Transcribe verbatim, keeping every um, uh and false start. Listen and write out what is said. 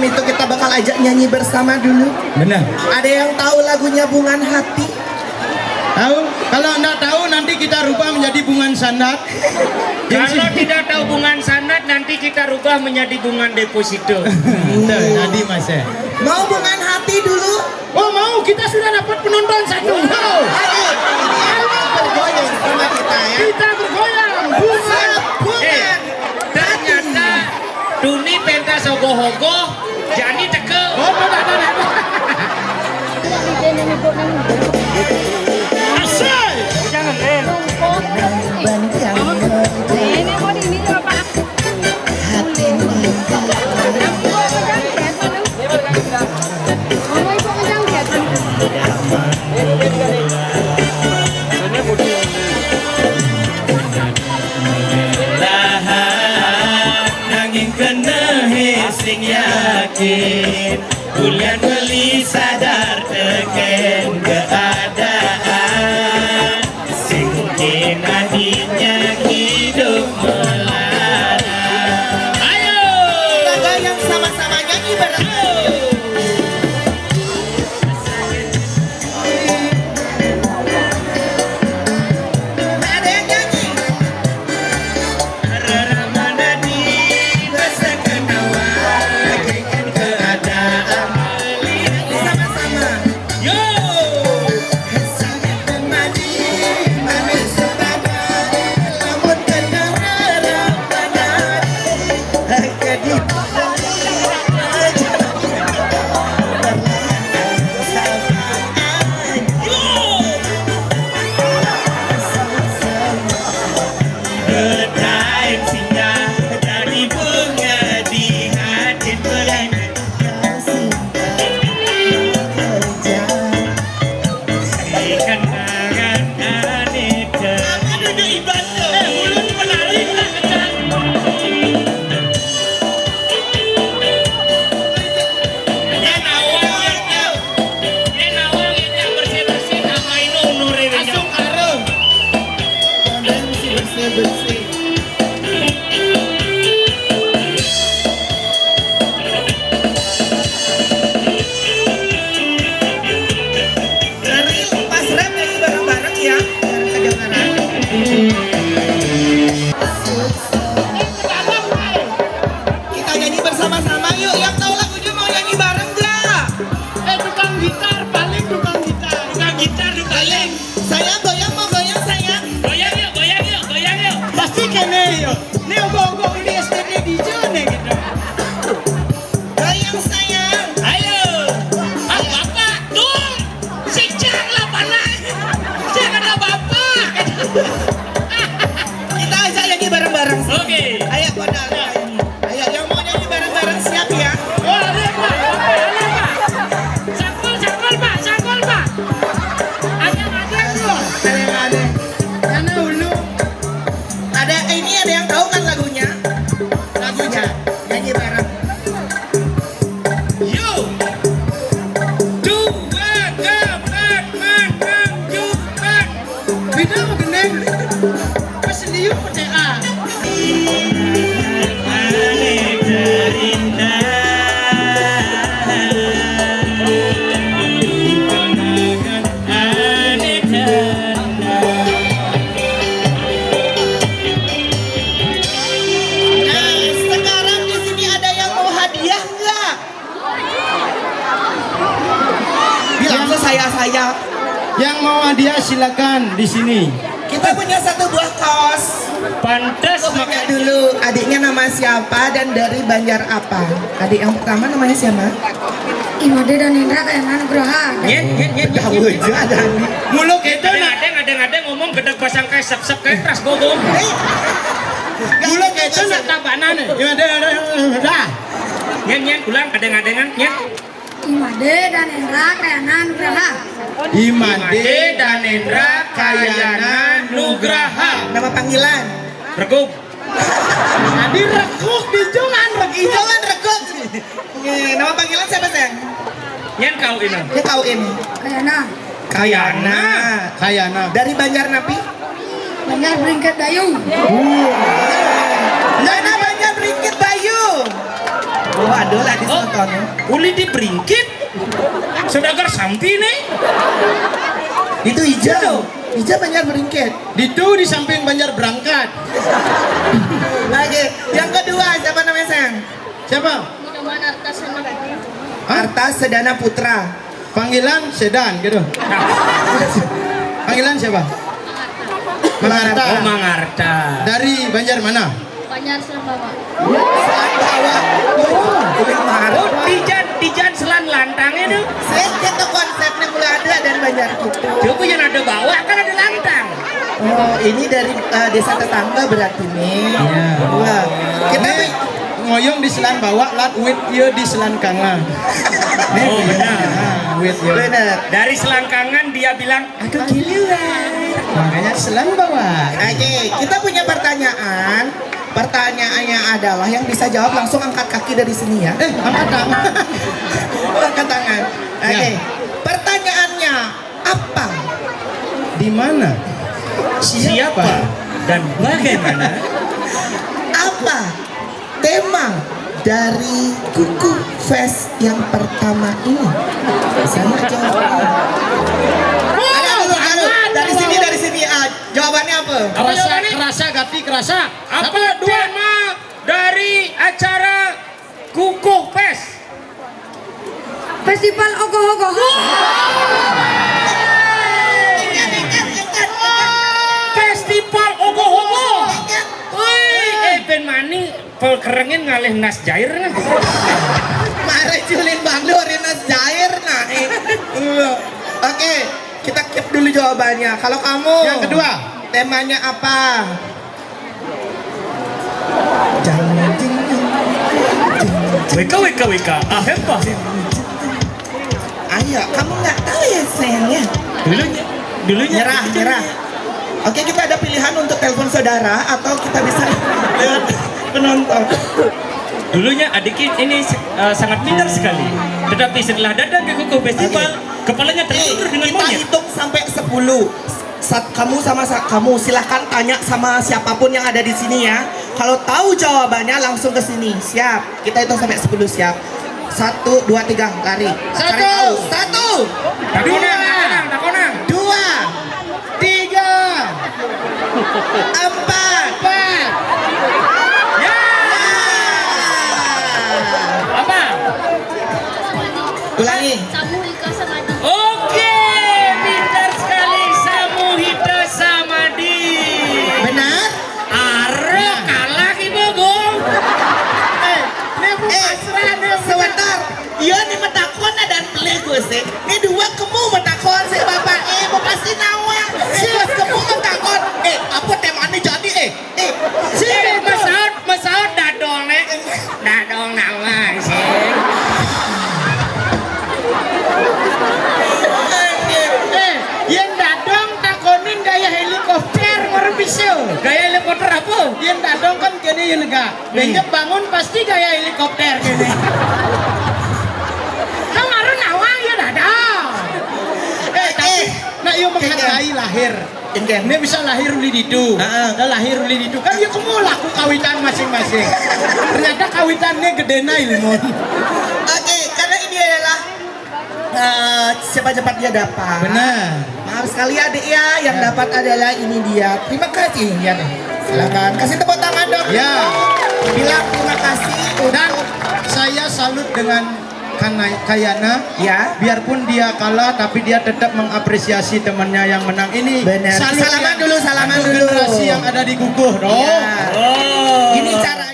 Itu kita bakal ajak nyanyi bersama dulu. Benar. Ada yang tahu lagunya Bungan Hati? Tahu? Kalau ndak tahu, nanti kita rubah menjadi Bungan Sandat. Kalau tidak tahu Bungan Sandat, nanti kita rubah menjadi Bungan Deposito. Tuh, tadi Mas ya. Mau Bungan Hati dulu? Oh, mau, kita sudah dapat penonton satu. Wow. Ayo, ini bergoyang sama kita ya. Kita bergoyang. Bunga. Bunga. Eh, ternyata Tuni pentas ogoh-ogoh, jadi teke. Oh, ada, ada, ada. Asik. Jangan, eh. Ini mau di ini apa? Lahan nanging kenehe sing yakin, bulan beli sadar teken keadaan. Sing mungkin adinya hidup melarat. Ayo. Kita goyang sama-sama, nyanyi bareng. Ada yang nyanyi. Reremana di basa kenawa, keken keadaan. Sama-sama. Yo. Betain singgah dari bunga di hati pelengkap. Ikan tangan aneh. Apa duduk ibadah? Eh, mulut penari tak kecang. Dia nawang ya, Cak. Dia nawang ya, Cak, bersih-bersih sama ini umur ini. Asuk karung. Bersih-bersih. Dari pas rap nyanyi bareng-bareng ya, biar kedengeran. Kita nyanyi bersama-sama yuk. Yang tahu lagunya mau nyanyi bareng nggak? Eh, tukang gitar, paling tukang gitar. Tukang gitar, tukang gitar. Sayang, goyang mau goyang sayang? Goyang yuk, goyang yuk, goyang yuk. Pasti kene yuk. Ini ogoh-ogoh ini S T P di Jone gitu. Goyang sayang. Ayo. Ah, bapak, tuh. Si Cang lah panas. Cang ada bapak. Kita ajak nyanyi bareng-bareng. Oke. Ayo, Kodal. Ayo, yang mau nyanyi bareng-bareng siap ya? Oh, ada, Pak. Ada, Pak. Sangkul, sangkul, Pak. Sangkul, Pak. Ada, ada, tuh. Ada yang ada. Karena dulu ada, ini ada yang tahu kan lagunya? Lagunya. Nyanyi bareng. Yuk. Dua, keempat, menang, jutak. Beda sama gendeng. Pas liu petea. Nah, sekarang di sini ada yang mau hadiah nggak? Bilang ke saya, saya. Yang mau hadiah silakan di sini. Kita punya satu buah kaos. Pantes Aku tanya dulu, adiknya nama siapa dan dari Banjar apa? Adik yang pertama namanya siapa? Imade dan Indra Kayana Nugraha. Nyen, nyen, nyen, nyen. Tahu aja ada nih. Mulu kita nak. Ada, ada, ada ngomong gedeg pasang kayak sep-sep kayak teras gogong. Mulu kita nak tabanan nih. Ya ada, ada, ada. Nyen, nyen, ulang, ada, ada, nyen. Imade dan Indra Kayana Nugraha. Imade dan Indra Kayana Nugraha. Nama panggilan? Reguk. Tadi rekuk di Johan, ijolan rekuk. Oke, nama panggilan siapa sayang? Nyen kau ini. Dia tahu ini. Kayana. Kayana. Kayana. Dari Banjar Napi? Banjar Bringkit Bayu. Dari Banjar Bringkit Bayu. Oh, ada lah di Oh. Semeton. Uli di Bringkit. Saudagar sampi nih. Itu ija. Ija Banjar Bringkit. Ditu di samping Banjar Berangkat. Lagi. Yang kedua, siapa namanya, sayang? Siapa? Arta Sedana Putra. Panggilan Sedan gitu. Panggilan siapa? Mangarta. Oh, Mangarta. Dari Banjar mana? Banjar Selambawa. Selambawa. Oh, Mangarta. Oh, dijan, dijan selan lantang itu. Saya kata konsepnya mulai ada dari Banjar gitu. Coba yang ada bawah kan ada lantang. Oh, ini dari eh, desa tetangga berarti nih. Iya. Wah, kita Ini nih ngoyong di selan bawah, lat wit ye di selan kanga. Nih, Oh, benar. Nah, wit ye. Benar. Dari selangkangan dia bilang, "Aku keluar." Makanya selan bawah. Oke, kita punya pertanyaan. Pertanyaannya adalah yang bisa jawab langsung angkat kaki dari sini ya. Eh, angkat tangan. Angkat tangan. Oke. Ya. Pertanyaannya apa? Di mana? Siapa? Siapa? Dan bagaimana? Apa tema dari Kukuh Fest yang pertama ini? Bisa nggak jawabnya? Ada dulu, ada dulu. Dari sini, dari sini. Ah, jawabannya apa? Apa Kerasa, jawabannya? Kerasa, gati, kerasa. Apa Satu, dua. Tema dari acara Kukuh Fest? Festival ogoh-ogoh. Festival ogoh-ogoh. Wih, eh, Ben Mani, pel kerengin ngalih nas jair nah. Mare julin banglu ori nas jair nah. Eh, iya. Oke, kita keep dulu jawabannya. Kalau kamu, Yang kedua. Temanya apa? W K, W K, W K. Ah, hebat. Ayo, kamu nggak tahu ya, sayangnya? Dulunya, dulunya. Nyerah, nyerah. Oke, kita ada pilihan untuk telepon saudara atau kita bisa lewat penonton. Dulunya adik ini, eh, sangat pintar sekali. Tetapi setelah datang ke Kukuh Festival, Oke. kepalanya tertutup Eh, dengan kita monyet. Hitung sampai sepuluh. Saat kamu sama sa- kamu, silahkan tanya sama siapapun yang ada di sini ya. Kalau tahu jawabannya, langsung ke sini. Siap. Kita hitung sampai sepuluh, siap. Satu, dua, tiga, lari. Satu. Cari tahu. Satu. Takonang, dua. Takonang, takonang. Dua. Tiga. Empat. Empat. Ya. Ya. Apa? Ulangi. Samuhita Samadi. Oke, pintar sekali, Samuhita Samadi. Benar? Aro, kalah ibu, Bung. Eh, ini Bu Eh, pasrah nih, Bu. Sebentar. Iya nih metakon dan pelih gue sih. Ini dua kemu metakon sih, Bapak. Eh, mau pasti nawang. Sih, kemu metakon. Eh, apa temanya jadi, eh? Eh, sih, Eh, betul. Mesaut, mesaut dadong nih. Dadong nawang sih. Eh, yang dadong takonin gaya helikopter, ngoro bisa. Gaya helikopter apa? Yang dadong kan kene yang negak. Benyek bangun pasti gaya helikopter kene. Kan ngaran awang ya dadong. Eh, tapi Eh, nak yo menghargai lahir. Engken. Ini bisa lahir uli ditu. Heeh. Dah lahir uli ditu. Kan ya kamu laku kawitan masing-masing. Ternyata kawitannya gedena ilmun. Oke, karena ini adalah eh, siapa cepat dia dapat. Benar. Maaf sekali adik ya, yang Ya. dapat adalah ini dia. Terima kasih ya. Silakan kasih tepuk tangan dong. Ya. Bilang terima kasih. Dan saya salut dengan Kana- Kayana. Ya. Biarpun dia kalah, tapi dia tetap mengapresiasi temannya yang menang ini. Benar. Salut Salaman ya. dulu, salaman Untuk dulu. generasi yang ada di Kukuh dong. Ya. Oh. Ini caranya.